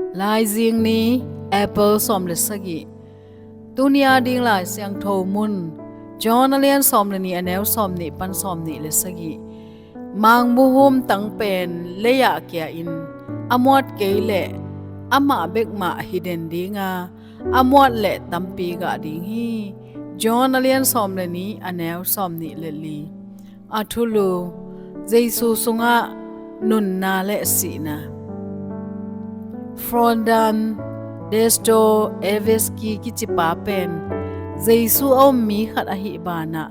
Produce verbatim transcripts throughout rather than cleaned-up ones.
Laizing ni, April sawm le sagih. Tuni a ding Lai Siangtho mun, John a lian sawm le nih, a neu sawm nih pan sawm nih le sagih. Mangmuhum tang pen lei-ah kia in, a muat kei leh amah bekmah hi den dinga, a muat leh tampi gah ding hi. John a lian sawm le nih, a neu sawm nih le li. A thulu: Jesu sungah nunna le sihna. Frondan Dostoevsky kicipa pen Jesu a om mi khat ahih banah,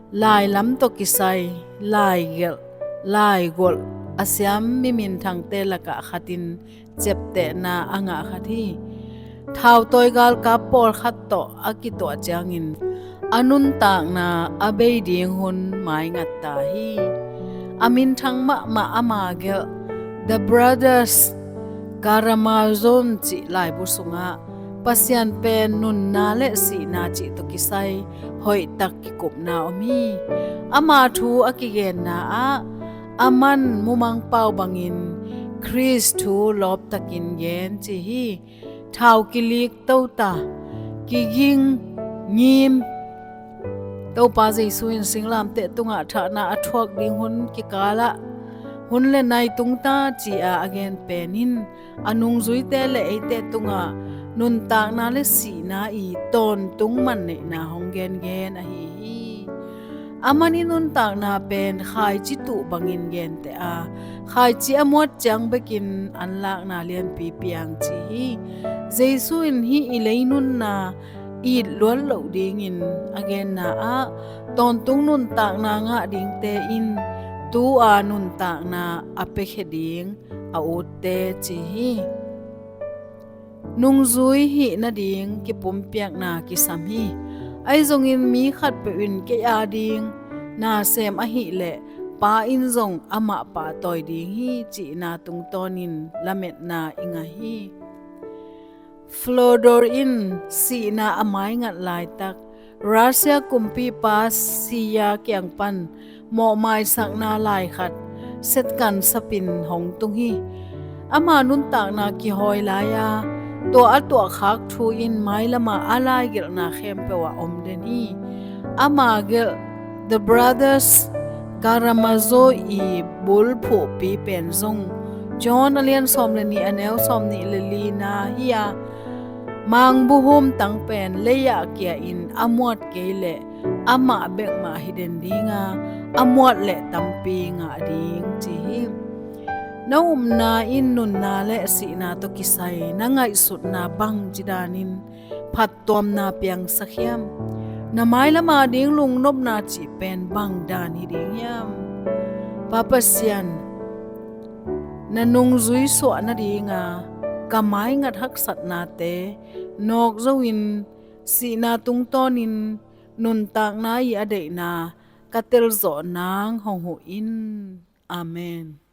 lailam tawh kisai, laigelh, laigolh a siam mi minthangte lakah khatin ciaptehna a ngah khat hi. Thautawi galkap pawlkhat tawh a kituah ciangin, a nuntakna a bei ding hun maingat ta hi. A minthang mahmah ama gelh, The Brothers Karamazov cih laibu sungah Pasian pen nunna le sihna cih tawh kisai hoihtak kikupna om hi. Ama thu a kigenna ah, a man mumang pau bangin Khrist thu lawptakin gen ci hi. Thau kilik tota, kiging ngim. Topa Jesu in singlamteh tungah thahna a thuak ding hun kikalah hun le nai tungta ci-a a gen pen in, a nungzuite le eite tungah nuntakna le sihna i tawntung manneihna hong gengen ahi hi. A man i nuntakna pen khaici tuh bangin genteh a, khaici a muat ciang bekin anlakna lianpi piang ci hi. Jesu in hih i lei nunna it luat loh dingin a genna ah, tawntung nuntakna ngah dingte in tu-a nuntakna a piakhia ding a utte ci hi. Nungzui hih nading kipumpiakna kisam hi. Ahi zongin mi khatpeuh in kei a ding na sem ahileh Pa in zong amah pahtawi ding hi cihna tungtawnin lametna i ngah hi. Fyodor in sihna a maingat laitak Russia kumpipa Siya kiang pan mawhmaisakna lai khat setkan sapin hong tung hi. Ama nuntakna kihawi lai-a, tua a tuahkhak thu in mailama a laigelhna khempeuh ah om den hi. Ama gelh The Brothers Karamazov i bulphuhpi pen zong John a lian sawm le nih, a neu sawm nih le lina hi-a, mangbuhum tang pen lei-ah kia in a muat kei leh amah bekmah hi den dinga, a muat leh tampi ngah ding ci hi. Na upna in nunna le sihna tawh kisai na ngaihsutna bangci danin phattuamna piangsak hiam? Na mailama ding lungnopna cih pen bang dan hi ding hiam? Pa Pasian, na nungzui suah nadinga ka maingat haksatnate nawk zoin sihna tungtawnin nuntakna i a deihna ka telzawh nang hong huh in. Amen.